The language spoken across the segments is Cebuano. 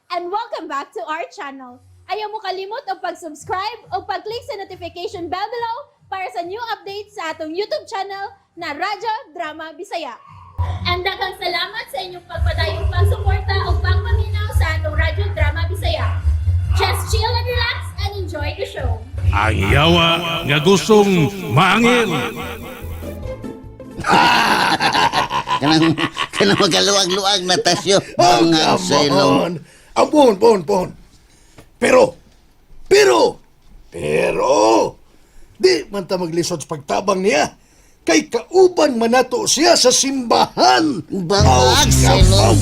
And welcome back to our channel. Ayaw mo kalimot og pag-subscribe o pag-click sa notification bell below para sa new updates sa atong YouTube channel na Radyo Drama Bisaya. And daghang salamat sa inyong pagpadayong pagsuporta o pagpaminaw sa atong Radyo Drama Bisaya. Just chill and relax and enjoy the show. Ang yawa nga gustong maangil. Kanang magaluag-luag na tasyo. Oh, Mga come sailong. on. Ang pohon, pohon, pohon. Pero, di man ta maglisod sa pagtabang niya. Kay kauban man nato siya sa simbahan. Bangag, Oh, come sailong. on.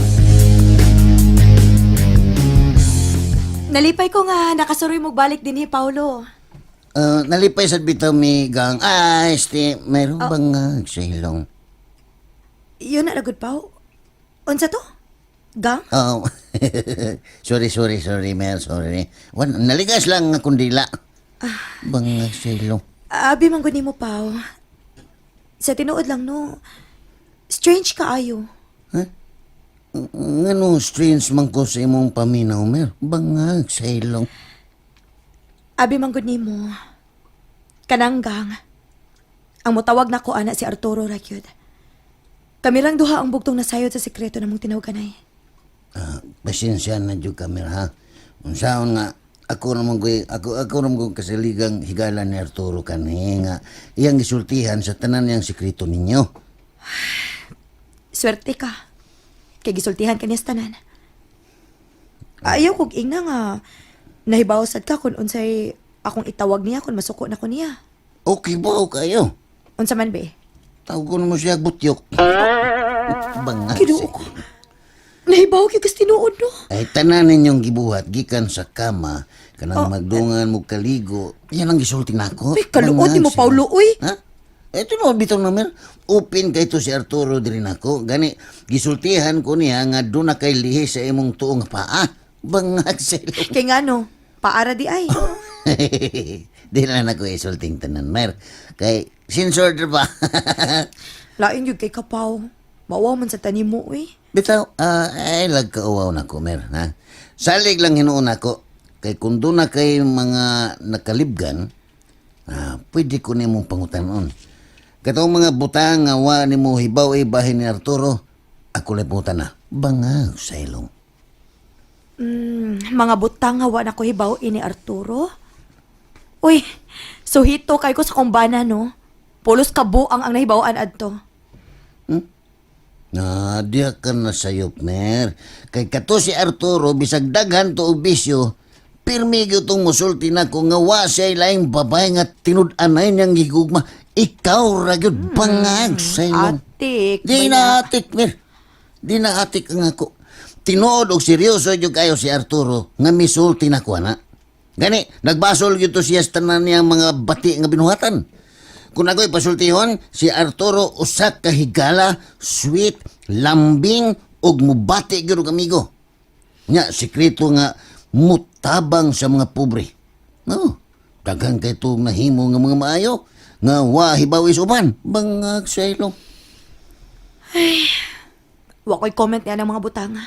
Nalipay ko nga nakasuroy mo balik din ni Paulo. Nalipay sa bitaw mi gang. Ah, este, mayroon bang sailong? Yun na lagod, Pao. Unsa to? Gang? Oh, sorry, sorry, sorry, Mer, sorry. Wan, naligas lang nga kundila. Bangag sailong. Abi man gud nimo, Pao. Sa tinuod lang no. Strange kaayo. Ngano strange man ko sa imong paminaw, Mer? Bangag sailong. Abi man gud nimo. Kanang gang. Ang motawag nako ana si Arturo ra gyud. Kami lang duha ang bugtong nasayod sa sekreto namong tinawganay. Ah, pasensya na jud ka, Mer, ha? Unsaon nga, ako naman ko, ako naman ko kasaligang higala ni Arturo kani nga iyang gisultihan sa tanan niyang sekreto ninyo. Swerte ka. Kay gisultihan ka niya sa tanan. Ayaw kog ingna nga nahibaw sad ka kung unsay akong itawag niya kung masuko na ko niya. Okay ba o kayo? Unsa man be? Tawag ko naman siya butyok. Bangag. Kinuo ko. Nahibaw kay kas tinuod no. Ay, tanan ninyong gibuhat gikan sa kama, kanang magdungan mo kaligo. Yan ang gisulti nako. Uy, kaluod Bangag ni mo, siya. Paulo, uy. Ha? Ito no, bitaw na mer. Open kay to si Arturo diri nako. Gani, gisultihan ko niya nga doon na kay lihi sa imong tuong paa. Bangag sa ilong. Kay ngano, paara di ay. Di na nako isulting tanan, mer. Kay, censored ba? Lain gyud kay kapaw. Mawaw man sa tanimo uy. Bitaw, ay lagkauwaw na ko, mer, ha? Salig lang hinuon ako. Kay kung doon na kay mga nakalibgan, pwede ko nimong pangutanon. Katong mga butang nga wa nimo hibaw ay bahin ni Arturo, ako lang pangutan na. Bangag sa ilong. Mga butang nga wa na ko hibaw ini Arturo. Uy, suhito kay ko sa kumbana no. Pulos kabuang ang nahibawan adto. Na, diya ka na sayop, mer. Kay kato si Arturo, bisag daghan to og bisyo, pirmi gyud tong musulti na ko nga wa siya laing babae nga tinud-anay niyang gigugma. Ikaw ra gyud bangag sa ilong. Atik. Di na atik, mer. Di na atik ang ako. Tinuod og seryoso gyud kayo si Arturo nga misulti na ko ana. Gani, nagbasol gyud to siya sa tanan niyang mga bati nga binuhatan. Kung ako'y pasultihon, si Arturo usa ka higala, sweet, lambing ug mubati gyud og amigo. Nya sekreto nga mutabang sa mga pobre. No, daghan kay tong nahimo nga mga maayo nga wa hibaw is uban bangag sa ilong. Wa ko'y comment niya ng mga butanga.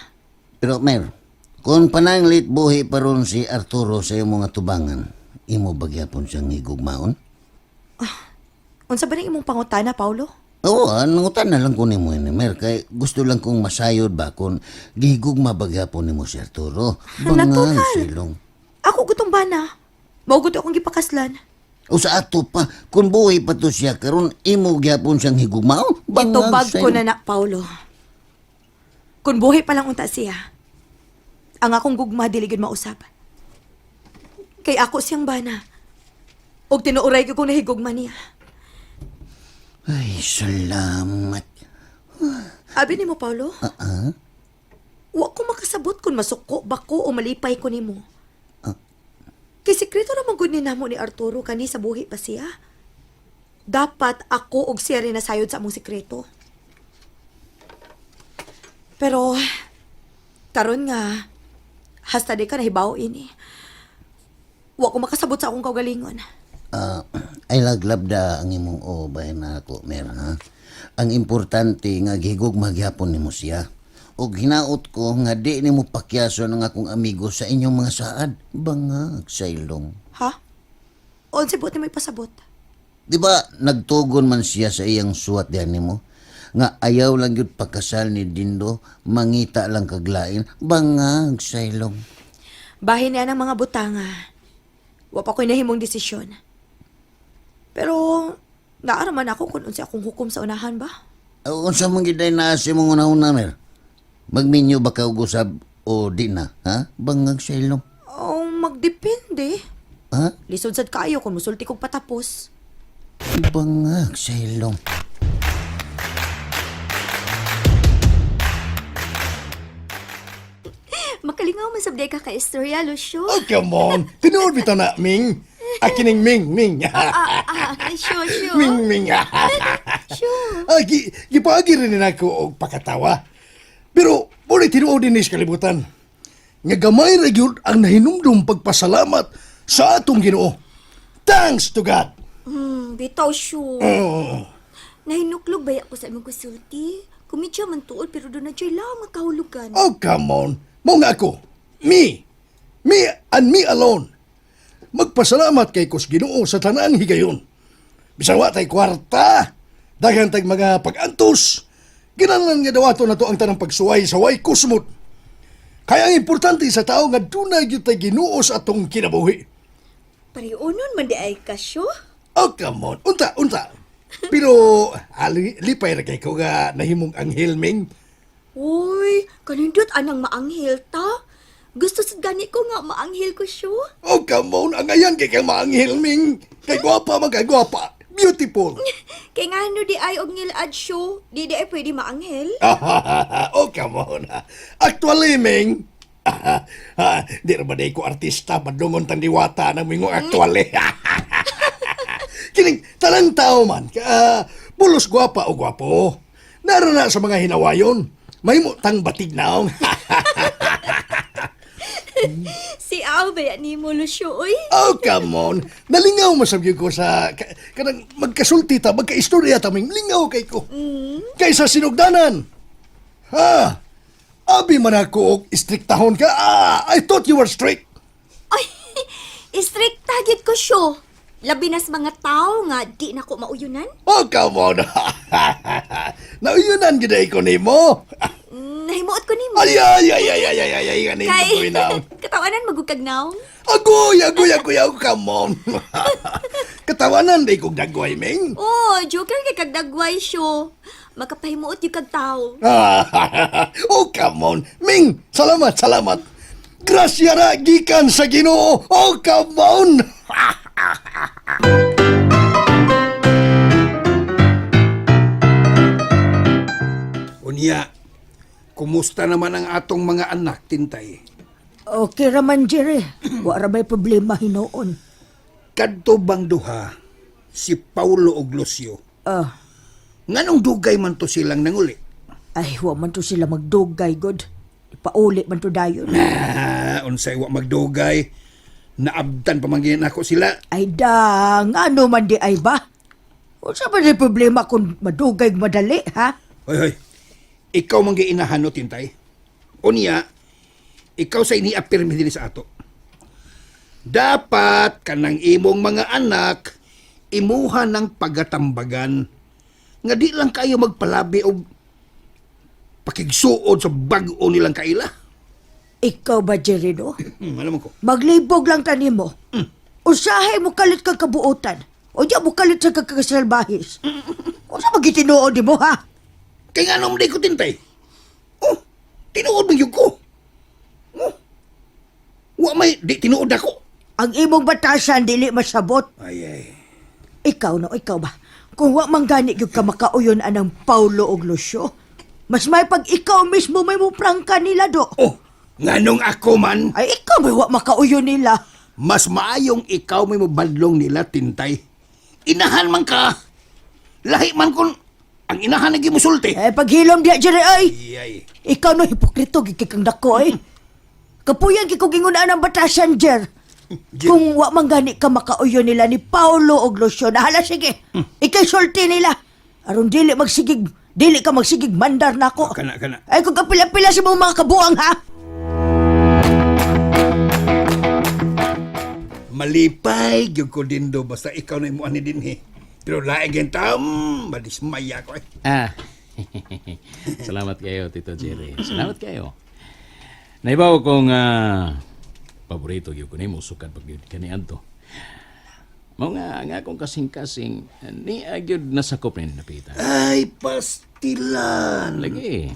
Pero Mer, kung pananglit buhi pa ron si Arturo sa imong mga tubangan, imo bagyapon siyang higugmaon? Unsa ba ning imong pangutana, Paulo? Oo, nangutan na lang ko nimo ini, Mer, kay gusto lang kong masayod ba kung gihigugma bagyapon nimo si Arturo. Bangal Natural. silong. Ako gutong bana. Mao gud akong gipakaslan. O sa ato pa, kung buhi pa to siya karon imo gyapon siyang higugmaon. Bangal Itubag ko silong. na na, Paulo. Kung buhi pa lang unta siya, ang akong gugma dili gyud mausap. Kay ako siyang bana. Og tinuoray ko kung nahigugma niya. Ay, salamat. Abi nimo, Paulo? Ah, Wa ko makasabot kung masuko ba ko o malipay ko nimo. Kay sekreto ra man gud ni namo ni Arturo kani sa buhi pa siya. Dapat ako og siya rin nasayod sa among sekreto. Pero karon nga hasta di ka nahibaw ini. Wa ko makasabot sa akong kaugalingon. Ah, ay laglabda ang imong obay na ako, Mer, ha? Ang importante nga gihigugma gyapon nimo siya. Og hinaot ko nga di nimo pakyason ang akong amigo sa inyong mga saad. Bangag sa ilong. Ha? Unsa buot nimo ipasabot? Di ba nagtugon man siya sa iyang suwat diyan nimo? Nga ayaw lang yun pagkasal ni Dindo, mangita lang kaglain, bangag sa ilong. Bahin niya ng mga butanga. Wa pa ko'y nahimong desisyon. Pero naaraman ako kung unsa akong hukom sa unahan ba. Unsa man gid na si mong una-una, Mer? Magminyo ba ka og usab o di na, ha? Bangag sa ilong. Oh, magdepende. Ha? Lisod sad kaayo kung musulti kog patapos. Bangag sa ilong. Makalingaw man sabday ka ka istorya, Lucio. Oh, come on. Tinuod bitaw na, Ming. Akining Ming, Ming. Ah, ah, sure, sure. Ming, Ming. Sure. Ah, gipaagi rin nila ako og pakatawa. Pero, muna tinuod din sa kalibutan. Nga gamay ra gyud ang nahinumdum pagpasalamat sa atong Ginoo. Thanks to God. Bitaw, sure. Oh. Nahinuklog baya ko sa imong kusulti. Kumidya man tuod pero doon na dyan lang ang kahulugan. Oh, come on. Mao nga ako. Me. Me and me alone. Magpasalamat kay kus Ginoo sa tanang higayon. Bisan wa tay kwarta, daghan tag mga pag-antos. Kinahanglan nga dawato na to ang tanang pagsuway sa way kusmot. Kaya ang importante sa tao nga dunay gyud tay Ginoo sa atong kinabuhi. Pariunon man di ay ka, sure. Oh, come on. Unta, unta. Pero ali, lipay ra kay ko nga nahimong anghel Ming. Uy, kanindot anang maanghel ta. Gusto sad gani ko nga maanghel ko, sure. Oh, come on. Ang ayan kay kang maanghel Ming. Kay gwapa man kay gwapa. Beautiful. Kay ngano di ay og ngilad, sure. Di di ay pwede maanghel. Oh, come on. Actually, Ming, di ra ba day ko artista, madungon tang diwata ng mingo actually. Kining tanang tao man, pulos gwapa o gwapo. Naro na sa mga hinawayon, mahimo tang batig naong. Si Ao baya ni mo, Lucio, uy. Oh, come on. Nalingaw masabyo ko sa kanang magkasulti ta, magkaistorya ta, Ming. Lingaw kay ko. Kaysa sinugdanan. Ha? Abi man ako og istriktahon ka. Ah, I thought you were straight. Ay, strict tagit ko, sure. Labi nas mga tao nga di na ko mauyunan. Oh, come on. Nauyunan gid ko nimo. Nahimuot ko nimo. Ay, ay, ay, ay, ay, ay, ay, ay, ay, Kay, ay, katawanan magugkag naong. Agoy, agoy, agoy, agoy, come on. Katawanan di kog dagway, Ming. Oh, joker kay kag dagway syo. Makapahimuot yung kag tao. Oh, come on. Ming, salamat, salamat. Grasya ra gikan sa Ginoo. Oh, come on. Unya, kumusta naman ang atong mga anak, Tintay? Okay raman, Jerry. Wa ra may problema hinuon. Kadto bang duha, si Paulo og Lucio, Ah, nganong dugay man to silang nanguli? ay, wa man to sila magdugay, god. Ipauli man to dayon. Ah, unsay wa magdugay, naabdan pa man gyud nako sila. Ay dang, ano man di ay ba? Unsa man di problema kung madugay madali, ha? Hoy, hoy, ikaw man gyud inahan no, Tintay. Unya, ikaw sa iniapirmi dinhi sa ato. Dapat kanang imong mga anak imuha ng pagatambagan nga di lang kayo magpalabi og pakigsuod sa bag-o nilang kaila. Ikaw ba, Jerry, no? Alam ko. Maglibog lang tanimo. Usahay mo kalit kang kabuotan. O di mo kalit sa kakasalbahis. Unsa magitinuod di mo, ha? Kaya nga nung ko Tintay. Oh, tinuod man yun ko. Oh, wa may di tinuod ako. Ang imong batasan dili masabot. Ay ay. Ikaw no, ikaw ba? Kung wa man gani gyud ka makauyon anang Paulo og Lucio, mas may pag ikaw mismo may muprangka nila do. Oh, nganong ako man, Ay ikaw may wa makauyon nila. mas maayong ikaw may mobadlong nila, Tintay. Inahan man ka. Lahi man kun ang inahan lagi musulti. Eh paghilom diha Jerry ay. Ay ay. Ikaw no hipokrito gid kay kang dako eh. Kapuyan kay kog ingon ang batasan Jer. Jer. Kung wa man gani ka makauyon nila ni Paulo og Lucio, nahala sige. Ikay sulti nila. Aron dili magsigig Dili ka magsigig mandar nako. Kana, kana. Ay kung kapila-pila sa mga kabuang ha. Malipay gyud ko Dindo basta ikaw na imo ani dinhi. Pero laing gyud tam, madismaya ko eh. Ah. Salamat kayo, Tito Jerry. Salamat kayo. Naibaw kong paborito gyud ko nimo sukad pag gyud kaniadto. Mao nga ang akong kasing-kasing ni gyud nasakop ni napita. Ay, pastilan. Lagi.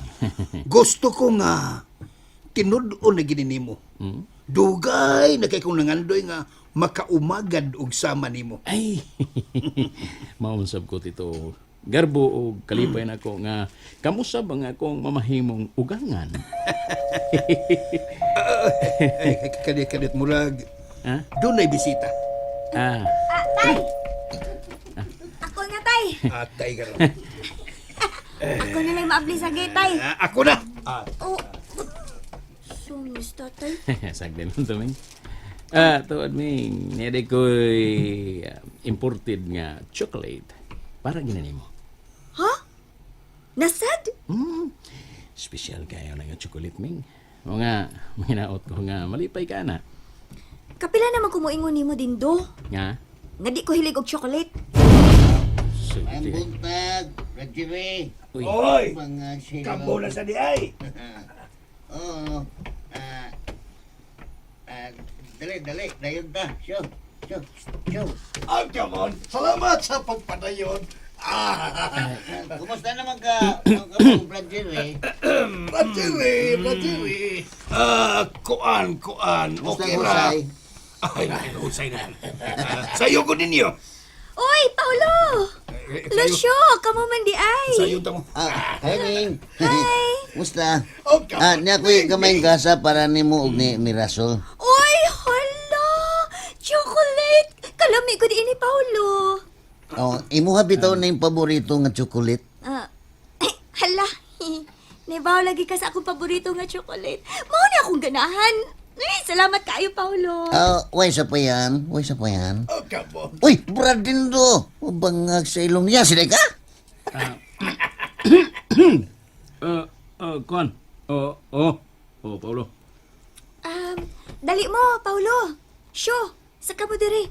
Gusto ko nga tinud-on na gini nimo. Dugay na kay kong nangandoy nga makaumagad og sama nimo. Ay. Mao man sab ko, Tito. Garbo og kalipay nako nga kamusab ang akong mamahimong ugangan. Ay, kadit kadit murag. Ha? Dunay bisita. Ah. Ah, tay! Ako na, tay! Atay karon. Ako na lang maabli sa gate, tay. Ah, ako na. Ah, Oh. Sumis, tatay. Sagdi lang to, Ming. Ah, tuod, Ming. Niya ko'y imported nga chocolate. Para gina nimo. Ha? Nasad? Special kayo na nga chocolate, Ming. O nga, mahinaot ko nga, malipay ka na. Kapila naman kumuingon nimo dindo. Nga? Nga di ko hilig og chocolate. Ang Sulti. buntag, Rajiri. Uy, Oy, Mga silo. kambo na sa di ay. Oo. Ah, ah, dali, dali. Dayon ta. Show, show, show. Ah, come on. Salamat sa pagpadayon. Ah, Kumusta naman ka, ang Brad Jerry? Brad Jerry, Brad Jerry. Ah, kuan, kuan. Kumusta Okay ra. husay? Ay, husay na. Ah, sayo ko ninyo. Uy, Paolo! Eh, eh, sayo. Lucio, kamo man di ay. Sayo ta mo. Ah, hi, Ming. Kumusta? Oh, come Ah, on. niya ko'y gamayng gasa para nimo og ni Mirasol. Uy, hala! Chocolate! Kalami ko di ini, Paolo. Oh, imuha bitaw na yung paborito nga chocolate. Ah, ay, hala. Nibaw lagi ka sa akong paborito nga chocolate. Mao ni akong ganahan. Ay, salamat kaayo, Paolo. Ah, way sa pa yan. Way sa pa yan. Oh, come on. Uy, Brad Dindo! Bangag sa ilong niya. Sila ka? Kuan. Oh, oh. Oh, Paulo. Dali mo, Paolo. Syo, sa kamo diri.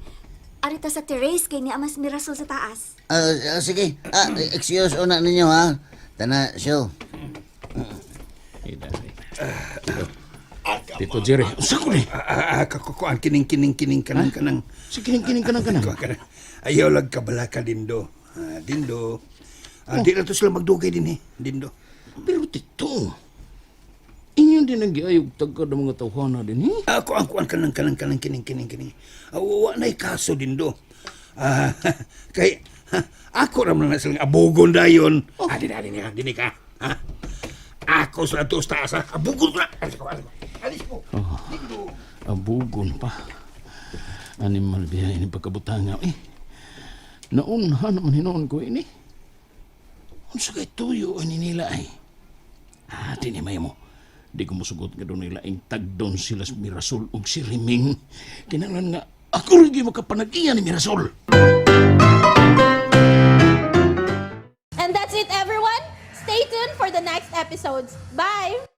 Arita sa terrace kay ni Amas Mirasol sa taas. Ah, ah, sige. Ah, excuse una ninyo ha. Tana, show. Eh, dali. Tito. Tito Jerry, unsa ko ni? Ah, ah, kakukuan kining kining kining kanang kanang. Si kining kining kanang kanang. Kuan kanang. Ayaw lag kabalaka dindo. Ah, dindo. Ah, di na to sila magdugay din eh. Dindo. Pero Tito, inyon din ang giayog tagkad ng mga tawhana din, eh? Ah, kuan kuan kanang kanang kanang kining kining kining. Ah, wa na'y kaso dindo. Ah, kay ha, ako ra man na silang abugon dayon. Oh. Ah, dinhi dinhi dinhi ka. Ha? Ako sa to sa taas. Ha? Abugon ko na. Alis ko, alis ko. Alis ko. Dindo. Abugon pa. Animal biya ini pagkabutanga eh. Naunhan naman hinoon ko ini. Unsa kay tuyo ani nila ay. Ah, tinimay mo. Di ko musugot nga doon nila ang tagdon sila sa Mirasol ug si Riming. Kinahanglan nga ako rin gyud makapanag-iya ni Mirasol. And that's it, everyone. Stay tuned for the next episodes. Bye!